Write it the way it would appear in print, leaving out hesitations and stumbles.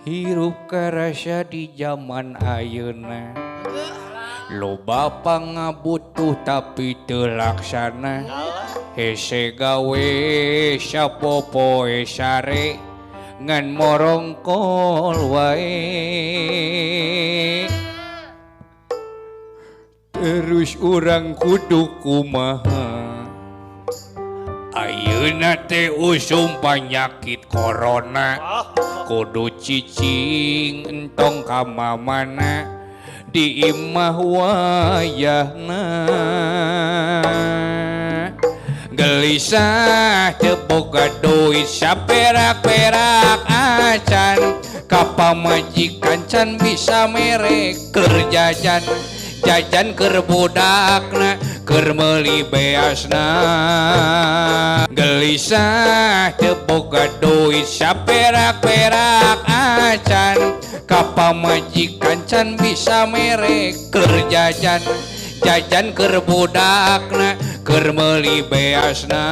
Hirup karasa di zaman ayeuna, loba pangabutuh tapi teu laksana. Hese gawe sapopoe sare, ngan morongkol wae. Terus urang kudu kumaha? Ayeuna teh usum panyakit corona, kudu cicing entong ka mamana, di imah wayahna. Gelisah teu boga duit saperak-perak acan, ka pamajikan can bisa mere keur jajan. Jajan keur budakna, keur meuli beasna. Gelisah teu boga duit saperak-perak acan, ka pamajikan can bisa mere keur jajan. Jajan keur budakna, keur meuli beasna.